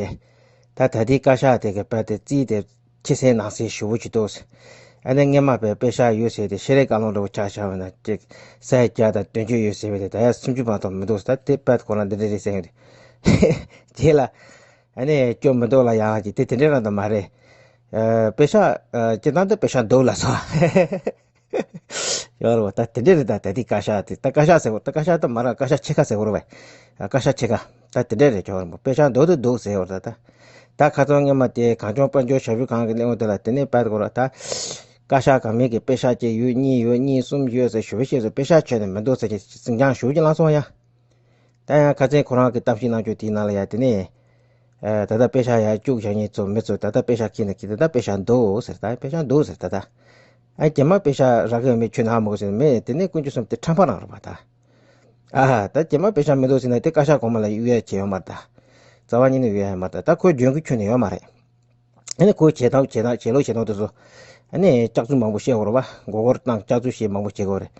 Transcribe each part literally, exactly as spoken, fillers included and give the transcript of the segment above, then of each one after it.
ད་ད་ལྟའི་བཀའ་ཤག་དེ་གི་པར་དེ་རྩིས་དེ་ཕྱི་གསལ་ནང་གསལ་ཞེ་པོ་ཅིག་འདུག། ཨ་ནི་སྔོན་མ་པའི་པེ་ཤག་ཡོད་ཟེར་དེ་ཤེས་རིག་བཀའ་བློན་འདྲ་བོ་ཆགས་བཞག་པ་ན་ཅིག་ས་ཡ་བརྒྱ་དང་བདུན་ཅུ་ཡོད་ཟེར་བས་དེ་ད་ཡ་སུམ་ཅུ་མ་གཏོགས་མི་འདུག། ད་དེ་པར་ཁོ་རང་འདི་འདྲ་རེད་ཟེར་ཡོང་དུས། རྗེས་ལ་ཨ་ནི་སྐྱོ་མི་འདུག་ལ། ཡང་ཅིག་དེ་དེ་འདྲའི་རང་ད་མ་རེད། ཨ། པེ་ཤག་ཨ། སྤྱིར་བཏང་དུ་པེ་ཤག་འདུག་ལ་སོ། ཡོད་རེད་བ། ད་དེ་འདྲ་རེད། ད་ད་ལྟའི་བཀའ་ཤག་དེ་ད་བཀའ་ཤག་ཟེར་བ། ད་བཀའ་ཤག་ད་མ་ར། བཀའ་ཤག་ཕྱེད་ཀ་ཟེར་བ་རེད་བས། ཨ། བཀའ་ཤག་ཕྱེད་ཀ་ད་དེ་འདྲ་རེད། ཡོད་རེད་བ། པེ་ཤག་འདུག་དེ་འདུག་ཟེར་བ་རེད། ད་ད་ཁ་སང་སྔོན་མ་དེ་གངས་ལྗོངས་དཔལ་འབྱོར་ཞབས་ཞུ་ཁང་གི་གླེང་བ་དེ་ལ་དེ་ནས་པར་དགོས་ར། ད་བཀའ་ཤག་གང་མིན་གྱི་པེ་ཤག་གཅིག་ཡོད། གཉིས་ཡོད། གཉིས་གསུམ་ཡོད་ཟེར་ཞུ་བ་ཤེས་སོང་། པེ་ཤག་ཁྱོན་ནས་མི་འདུག་ཟེར་གྱི་འཛིན་སྐྱོང་ཞུ་རྒྱུ་ལངས་སོང་ཡ། ད་ཡང་ཁ་སང་ཁོ་རང་གི་གཏམ་བཤད་གནང་རྒྱུ་དེའི་ནང་ལ་ཡ་དེ་ནས། ཨ། ད་ལྟ་པེ་ཤག་ཡར་བཅུག་བཞག་མཁན་ཚོ་མི་ཚོ་ད་ལྟ་པེ་ཤག་ཁྱེར་ནས་ཁྱེར། ད་ལྟ་པེ་ཤག་འདུག་ཟེར། ད་ལྟ་ཨ། པེ་ཤག་འདུག་ཟེར། ད་ལྟ་ཨ། རྗེས་མ་པེ་ཤག་རག་གི་ཡོད་མེད་ཁྱོན་ནས་ཧ་མ་གོ་ཟེར་ནས་མེད། དེ་ནས་དཀོན་མཆོག་གསུམ་དེ་ཁྲམ་པ་རང་རེད་པ་ད། ཨ། ད་རྗེས་མ་པེ་ཤག་མི་འདུག་ཟེར་ན་དེ་བཀའ་ཤག་གོང་མ་ལ་གཡུག་ཡ་བྱས་ཡོད་མ་རེད་ད། རྩ་བ་ཉིད་ནས་གཡུག་ཡ་ཡོད་མ་རེད་ད། ད་ཁོའི་འཇོན་གི་ཁྱོན་ནས་ཡོད་མ་རེད། ཨ་ནི་ཁོའི་བྱེད་སྟངས་བྱེད་སྟངས་བྱེད་ལུགས་བྱེད་སྟངས་དེ་ཚོ། ཨ་ནི་སྐྱག་རྫུན་མང་པོ་བཤད་དགོས་རེད་བ། མགོ་སྐོར་བཏང་། སྐྱག་རྫུན་བཤད་མང་པོ་བྱེད་དགོས་རེད།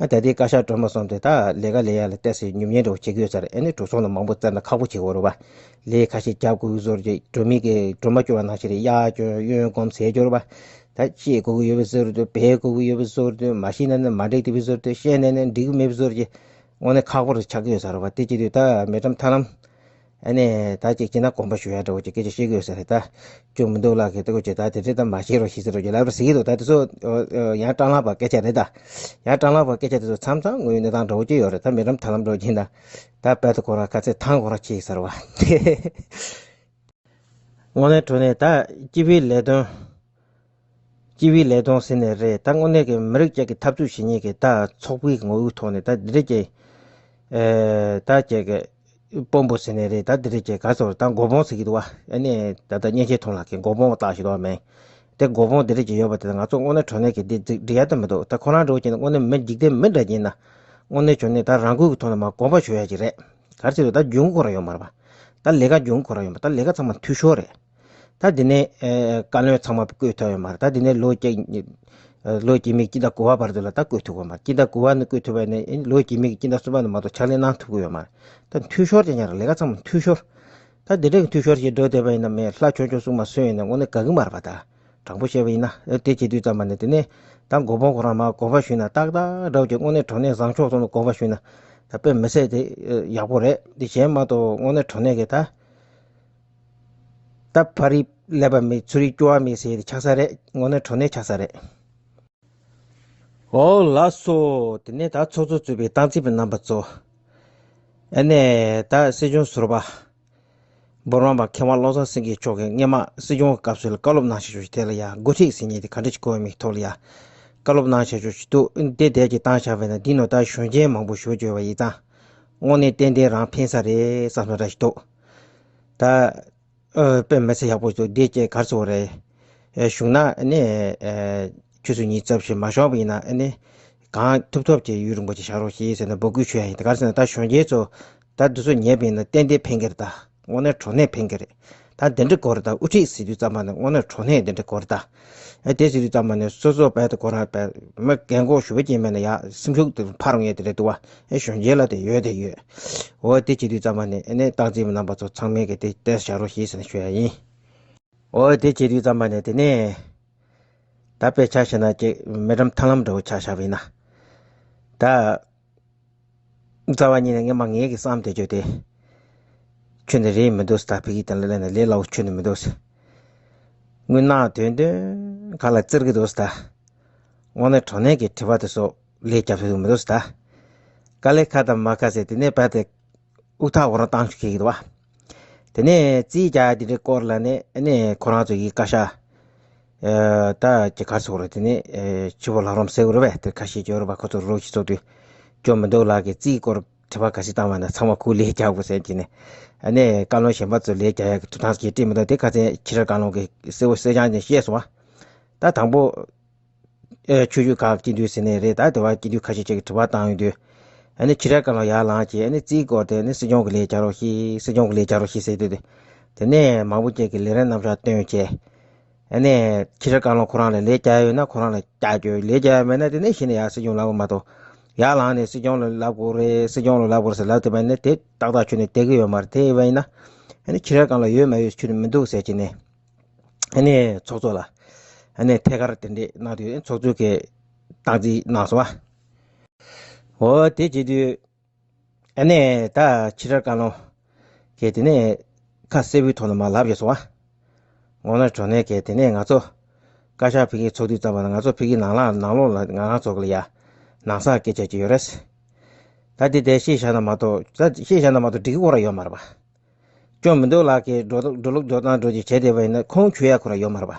ཨ། ད་ལྟའི་བཀའ་ཤག་སྒྲོལ་མ་གསུམ་དེ་ད་ལས་ཀ་ལས་ཡ་ལ་ཏོག་ཙམ་ཉོབ་ཉེས་འདྲ་བོ་བྱེད་ཀྱི་ཡོད་ས་རེད། ཨ་ནི་འགྲོ་སོང་ལ་མང་པོ་བཙལ་ན་ཁག་པོ་བྱེད་དགོས་རེད་བ། ལས་ཁ་ཤས་རྒྱབ་དགོས་ཀྱི་བཟོ་འདྲ། འགྲོ་མི་གི་སྒྲོལ་མ་སྐྱོར་བ་ནང་བཞིན་རེད། གཡག་སྐྱོར་གཡོན་སྒོམ་ཟས་སྐྱོར་བ། ད་བཤད་དགོས་ཀྱི་ཡོད་པའི་བཟོ་འདྲ། འབད་དགོས་ཀྱི་ཡོད་པའི་བཟོ་འདྲ། མ་བཤད་ན་ནི་མ་འགྲིག་བསྡད་པའི་བཟོ་འདྲ། བཤད་ན་ནི་འགྲིག་གི་མེད་པའི་བཟོ་འདྲ། དངོས་གནས་ཁག་པོ་རུ་ཆགས་ཀྱི་ཡོད་ས་རེད་བ། དེ་བྱེད་དུས་ད་མི་ཁྲམ་ཐར་ལམ། ཨ་ནི་ད་ཅིག་ཅི་ན་དགོངས་པ་ཞུ་ཡ་འདྲ་བོ་ཅིག་སྐད་ཆ་བཤད་ཀྱི་ཡོད་ས་རེད་ད། སྐྱོ་མི་འདུག་ལགས་ཀྱི་ལྟ་བུ་ཅིག་ད་དེ་འདྲ་ད་མ་བཤད་རོགས་ཞེས་ཟེར་རོགས་ཀྱི་ལབ་རོགས་ཟེར་གྱི་འདུག། ད་དེ་ཚོ་ཡང་སྤྲང་ལགས་པ་སྐད་ཆ་རེད་ད། ཡང་སྤྲང་ལགས་པ་སྐད་ཆ་དེ་ཚོ་མཚམས་མཚམས་དངོས་ཡོད་གནས་སྟངས་འདྲ་བོ་ཅིག་ཡོད་རེད། ད་མི་ཁྲམ་ཐར་ལམ་འདྲ་བོ་ཅིག་ཡིན་ན། ད་དཔལ་དུ་ཁོ་རང་ག་ཚད་ཐང་ཁོ་རང་ཆེ་ས་རེད་བ། དངོས་གནས་དྲང་གནས་ད་སྤྱི་པའི་ལས་དོན། སྤྱི་པའི་ལས་དོན་ཟེར་ནས་རེད། ད་དངོས་གནས་ཀྱི་མི་རིགས་གཅིག་གི་འཐབ་རྩོད་བྱེད་མཁན་གྱི་ད་ཚོགས་པའི་ངོ་བོའི་ཐོག་ནས་ད་འདི་འདྲ་ཅིག། ཨེ། ད་ཅིག་གི་དཔོན་པོ་ཟེར་ནས་རེད། ད་འདི་འདྲ་ཅིག་ག་ཚོད་ད་མགོ་དཔོན་ཟེར་གྱི་འདུག་བ། ཨ་ནི་ད་ལྟ་གཉན་ཆེན་ཐོང་ལགས་ཀྱི་མགོ་དཔོན་བཏགས་བཞག་འདུག་བ་མེད། དེ་མགོ་དཔོན་འདི་འདྲ་ཅིག་ཡོད་པ་དེ་ད་ང་ཚོ་དངོས་གནས་དྲང་གནས་ཀྱི་འདི་འགྲིག་འགྲིག་ཡ་ད་མི་འདུག། ད་ཁོ་རང་འདྲ་བོ་ཅིག་ན་དངོས་གནས་མི་འཇིག་རྟེན་མི་འདྲ་ཅིག་ཡིན་ན། དངོས་གནས་བྱུང་ནས་ད་རང་འགུལ་གྱི་ཐོག་ནས་མར་དགོངས་པ་ཞུ་ཡ་ཅིག་རེད། ག་རེ་ཟེར་དུས་ད་འཇོན་ཁོ་རང་ཡོད་མ་རེད་པ། ད་ལས་ཀ་འཇོན་ཁོ་རང་ཡོད་མ་རེད། ད་ལས་ཀ་ཚང་མ་འཐུས་ཤོར་རེད། ད་འདི་ནས་ཨེ། བཀའ་བློན་ཚང་མ་བསྐོས་ཐུབ་ཡོད་མ་རེད། ད་འདི་ནས་ལོ་བརྒྱད། ལོ་རྗེས་མའི་སྤྱི་ཟླ་དགུ་པ་བར་དུ་ལ་ད་བསྐོས་ཐུབ་ཀྱི་ཡོད་མ་རེད། སྤྱི་ཟླ་དགུ་པ་ནས་བསྐོས་ཐུབ་པ་ནས་ལོ་རྗེས་མའི་སྤྱི་ཟླ་གསུམ་པ་ནས་མ་གཏོགས་ཕྱག་ལས་གནང་ཐུབ་ཀྱི་ཡོད་མ་རེད། ད་འཐུས་ཤོར་དེ་ཉར་ལས་ཀ་ཚང་མ་འཐུས་ཤོར། ད་འདི་འདྲའི་འཐུས་ཤོར་ཞིག་འགྲོ་བསྡད་པ་ཡིན་ན་མེད། ལྷ་ཆོས་སྐྱོང་སྲུང་མ་སུ་ཡིན་ན་དངོས་གནས་དགའ་གི་མ་རེད་པ། ད་དྲང་པོ་བཤད་པ་ཡིན་ན། དེ་བྱེད་དུས་ཙམ་པ་ནས་དེ་ནས་ད་མགོ་དཔོན་ཁོ་རང་མར་དགོངས་པ་ཞུས་ན་ཏག་ཏག་འདྲ་བོ་ཅིག་དངོས་གནས་དྲང་གནས་བཟང་ཕྱོགས་ཐོག་ནས་དགོངས་པ་ཞུས་ན་ད་དཔེ་མི་སྲིད་དེ་ཡག་པོ་རེད། དེ་གཞན་མ་གཏོགས་དངོས་གནས་དྲང་གནས་ཀྱི་ད། ད་ཕ་རི་ཀླད་པ་མེད་ཚུར་རི་སྐྱོ་བ་མེད་ཟེར་ཡས་དེ་ཆགས་ས་རེད། དངོས་གནས་དྲང་གནས་ཆགས་ས་རེད། འོ་ལགས་སོ། དེ་ནས་ད་ཚོགས་གཙོ་གཙོས་པའི་སྟངས་འཛིན་པའི་རྣམ་པ་ཚོ། ཨ་ནས་ད་སྲིད་སྐྱོང་ཟུར་པ། འབུམ་རམས་པ་མཁས་དབང་བློ་བཟང་སེང་གེ་མཆོག་གིས་སྔོན་མ་སྲིད་སྐྱོང་གི་སྐབས་སུ་ལ་བཀའ་སློབ་གནང་བཞག་ཆོག་ཅིག་དེ་ལ་ཡང་འགོ་ཁྲིད་ཟེར་མཁན་དེ་ག་འདྲ་ཞིག་དགོས་མིན་ཐོག་ལ་ཡང་བཀའ་སློབ་གནང་བཞག་ཆོག་ཅིག་འདུག། འདི་དེ་ཅིག་བཏང་བཞག་པས་ན་འདི་ནང་ད་གཞོན་སྐྱེས་མང་པོ་ཞུ་བཅོས་པ་ཡིན་ཙང་། དངོས་གནས་ཏན་ཏན་རང་ཕན་ས་རེད་བསམ་ས་འདྲ་ཞིག་འདུག། ད། ཨ། དཔེ་མི་སྲིད་ཡག་པོ་འདུག། འདི་ཅིག་ག་རེ་ཟེར་དགོས་རེད། ཨ། གཞུང་ན་ནི། ཨ། ཆུ་ཚོད་ཉི་ཤུ་རྩ་བཞི་མ་ཤོར་བ་ཡིན་ན་ཨ་ནི། གང་ཐུབ་ཐུབ་ཀྱིས་ཡུན་རིང་པོ་ཅིག་བཞག་རོགས་ཞེས་ཟེར་ནས་འབོད་སྐུལ་ཞུ་ཡ་ཡིན། ད་ག་རེ་ཟེར་ན་ད་གཞོན་སྐྱེས་ཚོ་ད་འདི་ཚོ་ཉན་པ་ཡིན་ན་ཏན་ཏན་ཕན་གྱི་རེད། ད་དངོས་གནས་དྲང་གནས་ཕན་གྱི་རེད། ད་འདི་འདྲ་དགོས་རེད། ད་དབུ་ཁྲིད་ཟེར་དུས་ཙམ་པ་ནས་དངོས་གནས་དྲང་གནས་འདི་འདྲ་དགོས་རེད་ད། ཨ། དེ་ཟེར་དུས་ཙམ་པ་ནས་སོ་སོ་བས་ད་ཁོ་རང་བས་མི་རྒན་གོག་ཞུ་བ་ཅིག་མེད་ན་ཡང་སེམས་ཤུགས་དེ་འཕར་ཡོང་ཡས་དེ་རེད་འདུག་བ། ཨ། གཞོན་སྐྱེས་ལ་དེ་ཡོད་དེ་ཡོད། འོ་དེ་བྱེད་དུས་ཙམ་པ་ནས་ཨ་ནི་སྟངས་འཛིན་པ་རྣམ་པ་ཚོ་ཚང་མས་གི་དེ་བལྟས་བཞག་རོགས་ཞེས་ཟེར་ནས་ཞུ་ཡ་ཡིན། འོ་དེ་བྱེད་དུས་ཙམ་པ་ནས་དེ་ནས་ད་དཔེ་ཆ་བཞག་ན་ཅིག་མི་ཁྲམ་ཐར་ལམ་འདྲ་བོ་ཆ་བཞག་པ་ཡིན་ན། ད། རྩ་བ་ཉིད་ནས་སྔོན་མ་ངེད་ཀྱི་བསམ་བསྡད་རྒྱུ་དེ། ཁྱོན་ནས་རེད་མི་འདུག་ཟེར། ད་ཕ་གི་དེ་ལ་ལས་ནས་ལས་སླ་བོ་ཁྱོན་ནས་མི་འདུག་ཟེར། དངུལ་ནག་དོན་དོན་ག་ལ་བཙིར་གི་འདུག་ཟེར་ད། དངོས་གནས་དྲང་གནས་ཀྱི་དྲི་བ་དེ་ཚོ་ལས་རྒྱབ་ཐུབ་ཀྱི་མི་འདུག་ཟེར་ད། དཀའ་ལས་ཁ་དང་མ་ཁ་ཟེར་དེ་ནས་བར་དེ། དབུགས་ཐག་འོ་རང་བཏང་ཤོག་གི་འདུག་བ། དེ་ནས་རྩིས་རྒྱག་དེ་འདྲའི་སྐོར་ལ་ནི་ཨ་ནི་ཁོ་རང་ཚོ་ཡི་བཀའ་ཤག་ཨ། ད་ཅི་ག་རེ་ཟེར་དགོས་རེད། དེ་ནས་ཨེ། ཕྱི་པོ་ལྷ་རམས་ཟེར་དགོས་རེད་པས། དེ་ཁ་ཤས་ཡོད་རེད་པ། ཁོ་ཚོ་རོགས་ཤིག་ཚོགས་དུས་སྐྱོ་མི་འདུག་ལགས་ཀྱི་རྩིས་སྐོར་དྲི་བ་ག་ཚོད་བཏང་བ་ན་ཚང་མ་ཁོས་ལན་རྒྱག་དགོས་ཟེར་གྱི་ནས། ཨ་ནི་བཀའ་བློན་གཞན་པ་ཚོ་ལན་རྒྱག་ཡག་གི་ཐུབ་ཐང་ཞིག་སྤྲད་མི་འདུག། དེ་ཁ་སང་ཕྱི་དྲིལ་བཀའ་བློན་གྱིས་གསལ་པོ་གསལ་རྐྱང་ཅན་བཤད་སོང་བ། ད་དང་པོ། ཨེ། ཆོས་བརྒྱུད་ཁག་སྤྱི་འཐུས་ཟེར་ནས་རེད། ད་དེ་བ་སྤྱི་འཐུས་ཁ་ཤས་ཅིག་གིས་དྲི་བ་བཏང་ཡོང་དུས། ཨ་ནི་ཕྱི་དྲིལ་བཀའ་བློན་ཡར་ལངས་བྱས་ཨ་ནི་རྩིས་སྐོར་དེ་ཨ་ནི་སྲིད་སྐྱོང་གི་ལན་རྒྱག་རོགས་ཞེས། སྲིད་སྐྱོང་གི་ལན་རྒྱག་རོགས་ཞེས་ཟེར་དུས་དེ། དེ་ནས་མང་པོ་ཅིག་གིས་ལན་རེ་རྣམ་གཞག་བཏོན་བྱས། ཨ་ནི་ཕྱི་དྲིལ་བཀའ་བློན་ཁོ་རང་ལ་ལན་རྒྱག་ཡོད་ན་ཁོ་རང་ལ་རྒྱག་རྒྱུ། ལན་རྒྱག་ཡོད་མེད་ན་དེ་ནས་གཞི་ནས་ཡར་སྲིད་སྐྱོང་ལབ་དགོས་མ་གཏོགས། ཡར་ལངས་ནས་སྲིད་སྐྱོང་ལ་ལབ་དགོས་རེད། སྲིད་སྐྱོང་ལ་ལབ་དགོས་རེད་ཟེར་ལབ་བསྡད་པ་ཡིན་ན་དེ་ཏག་ཏག་ཁྱོན་ནས་བསྡད་ཀྱི་ཡོད་མ་རེད། དེ་ཡིན་པ་ཡིན་ན། ཨ་ནི་ཕྱི་རབས་སྒང་ལ་ཡོད་མ་ཡོད་ཁྱོན་ནས་མི་འདུག་ཟེར་གྱི་ནས། ཨ་ནི་ཚོགས་གཙོ་ལ་ཨ་ནི་ཐད་ཀར་དེ་འདྲས་གནང་དུས་ཚོགས་གཙོ་གིས་སྟངས་འཛིན་གནང་སོང་བ། འོ་དེ་བྱེད་དུས། ཨ་ནི་ད་ཕྱི་དྲིལ་བཀའ་བློན་གྱིས་དེ་ནས་ཁ་གསལ་པོའི་ཐོག་ནས་མར་ལབ་བཞག་སོང་བ། དངོས་གནས་དྲང་གནས་ཀྱི་དེ་ནས་ང་ཚོ་བཀའ་ཤག་ཕ་གིའི་ཚོགས་དུས་ཙམ་པ་ན་ང་ཚོ་ཕ་གིའི་ནང་ལ་ནང་ལོགས་ལ་ང་རང་ཚོ་གི་ལ་ཡ་ནང་གསར་སྐད་ཆ་ཅིག་ཡོད་རེད། ད་དེ་དེ་ཤེས་བཞག་ན་མ་གཏོགས་ད་ཤེས་བཞག་ན་མ་གཏོགས་འགྲིག་གི་ཁོ་རང་ཡོད་མ་རེད་པ། སྐྱོན་མི་འདུག་ལགས་ཀྱིས་འགྲོ་འགྲོ་ལུགས་འགྲོ་སྟངས་འགྲོ་ཅིག་བྱས་བསྡད་པ་ཡིན་ན་ཁུངས་འཁྱོལ་ཡ་ཁོ་རང་ཡོད་མ་རེད་པ།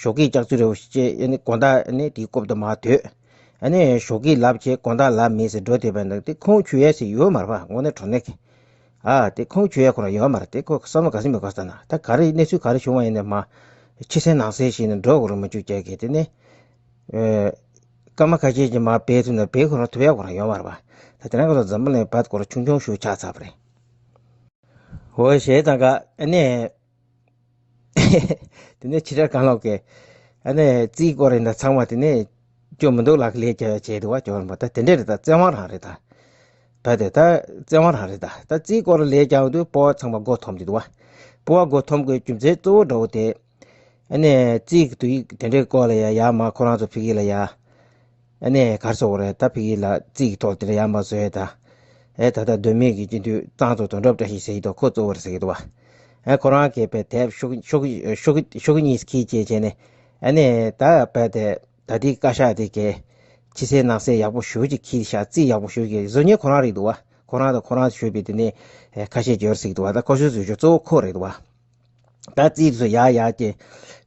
ཞོགས་ཀས་ལྕགས་ཚུལ་རེ་བ་ཞིག་བྱས་ཨ་ནི་དགོང་དག་ཨ་ནི་དེའི་སྐོར་དུ་མར་སྡོད། ཨ་ནི་ཞོགས་ཀས་ལབ་བྱས་དགོང་དག་ལབ་མེད་ཟེར་འགྲོ་བསྡད་པ་ཡིན་ན་དེ་ཁུངས་འཁྱོལ་ཡ་ཞིག་ཡོད་མ་རེད་པ། དངོས་གནས་དྲང་གནས་ཀྱི། ཨ་དེ་ཁུངས་འཁྱོལ་ཡ་ཁོ་རང་ཡོད་མ་རེད། དེ་ཁོ་བསམ་བློ་ག་ཚོད་མི་དགོས་ས་ན་ད་ག་རེ་གནས་ཚུལ་ག་རེ་བྱུང་བ་ཡིན་ན་མ། ཕྱི་གསལ་ནང་གསལ་ཞིག་ནས་འགྲོ་དགོས་རུ་མི་བཅུག་ཅག་གི་དེ་ནི། ཨེ། སྐར་མ་ཁ་ཤས་ཀྱི་མར་སྦས་ཐུབ་ན་སྦས་ཁོ་རང་ཐུབ་ཡ་ཁོ་རང་ཡོད་མ་རེད་པ། ད་དེ་རིང་ཁ་སང་འཛམ་བུ་གླིང་བར་སྐོར་ཆུང་ཆུང་ཞིག་ཆགས་ཚར་བ་རེད། འོ་ཞེས་དང་ག་ཨ་ནི། དེ་ནས་ཕྱི་དྲིལ་བཀའ་བློན་གྱིས་ཨ་ནི་རྩིས་སྐོར་ཡིན་ན་ཚང་མ་དེ་ནས་སྐྱོན་མི་འདུག་ལགས་ཀྱིས་ལས་རྒྱག་ཡ་བྱས་འདུག་བ། སྐྱོན་མ་ད་དེ་འདྲས་རེད། ད་བཙན་དབང་རང་རེད་ད། ད་དེ་ད་བཙན་དབང་རང་རེད་ད། ད་རྩིས་སྐོར་ལས་རྒྱག་དུས་སྤོབས་པ་ཚང་མ་མགོ་འཐོམ་གྱི་འདུག་བ། སྤོབས་པ་མགོ་འཐོམ་དགོས་རྒྱུ་མཚན་གཙོ་བོ་འདྲ་བོ་དེ། ཨ་ནི་རྩིས་ཀྱི་དུས་ཡིག་དེ་འདྲའི་སྐོར་ལ་ཡ་ཡར་མར་ཁོ་རང་ཚོ་ཕ་གི་ལ་ཡ། ཨ་ནི་ག་རེ་ཟེར་དགོས་རེད། ད་ཕ་གི་ལ་རྩིས་ཀྱི་ཐོག་དེ་འདྲ་ཡར་མར་བཟོས་ད། ཨེ་ད་ལྟ་མདོ་སྨད་ཀྱི་སྤྱི་འཐུས་གཙང་བཙོག་དོན་གྲུབ་བཀྲ་ཤིས་ཟེར་གྱི་འདུག་ཁོ་གཙོ་བོ་རེད་ཟེར་གྱི་འདུག་བ། ཨེ་ཁོ་རང་གིས་དཔེ་དེབ་ཤོག་ཤོག་ཤོག་ཤོག་གཉིས་ཁྱེར་བྱས་བྱས་ནས། ཨ་ནི་ད་དཔེ་དེ་ད་ལྟའི་བཀའ་ཤག་དེ་གས་ཕྱི་གསལ་ནང་གསལ་ཡག་པོ་ཞེ་པོ་ཅིག་ཁྱེར་ཤག་རྩིས་ཡག་པོ་ཞེ་པོ་ཅིག་བཟོ་མཁན་ཁོ་རང་རེད་འདུག་བ། ཁོ་རང་དང་ཁོ་རང་ཞུས་པའི་དེ་ནས་ཁ་ཤས་ཀྱི་ཡོད་རེད་ཟེར་གྱི་འདུག་བ། ད་ཁོ་ཚོའི་བཟོ་བཅོས་གཙོ་བོ་ཁོ་རེད་འདུག་བ། ད་རྩིས་སུ་ཡག་ཡག་ཅེས།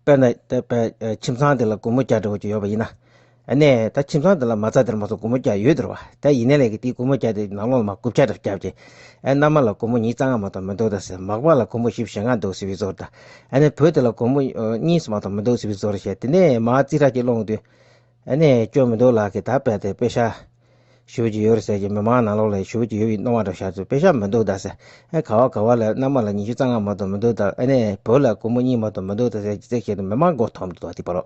དཔེར་ན་ད་དཔེ་ཁྱིམ་ཚང་དེ་ལ་སྒོར་མོ་བརྒྱ་འདྲ་བོ་ཅིག་ཡོད་པ་ཡིན་ན། ཨ་ནས་ད་ཁྱིམ་ཚང་དེ་ལ་མ་རྩ་དེར་མ་སོང་སྒོར་མོ་བརྒྱ་ཡོད་དེ་རེད་བ། ད་ཡིན་ནའི་ལས་ཀྱི་དེའི་སྒོར་མོ་བརྒྱ་དེ་ནང་ལོགས་ལ་མར་རྐུབ་ཆ་འདྲ་བརྒྱབ་ཅེས། ཨ་མནའ་མ་ལ་སྒོར་མོ་ཉིས་རྩ་ལྔ་མ་གཏོགས་མི་འདུག་ད་ཟེར། མག་པ་ལ་སྒོར་མོ་བཞི་བཅུ་ཞེ་ལྔ་འདུག་ཟེར་བའི་བཟོ་འདྲ། ཨ་ནས་བུ་དེ་ལ་སྒོར་མོ་གཉིས་སུ་མ་གཏོགས་མི་འདུག་ཟེར་བའི་བཟོ་འདྲ་བྱས། དེ་ནས་མར་རྩིས་ཁྲ་ཅིག་སློང་དུས། ཨ་ནི་སྐྱོན་མི་འདུག་ལགས་ཀྱིས་ད་དཔེ་དེ་པེ་ཤག་ཞེ་པོ་ཅིག་ཡོད་རེད་ཟེར་གྱི། མི་མང་ནང་ལོགས་ལ་ཞེ་པོ་ཅིག་ཡོད་པའི་སྣང་བ་འདྲ་བོ་ཤར་ཚུལ། པེ་ཤག་མི་འདུག་ད་ཟེར། ཨ་ག་བ་ག་བ་ལ་མནའ་མ་ལ་ཉི་ཤུ་རྩ་ལྔ་མ་གཏོགས་མི་འདུག་ད། ཨ་ནི་བུ་ལ་སྒོར་མོ་གཉིས་མ་གཏོགས་མི་འདུག་ད་ཟེར་གྱི་ཚིག་བཤད་དུས་མི་མང་མགོ་འཐོམ་འདུག་ད་དེ་པར།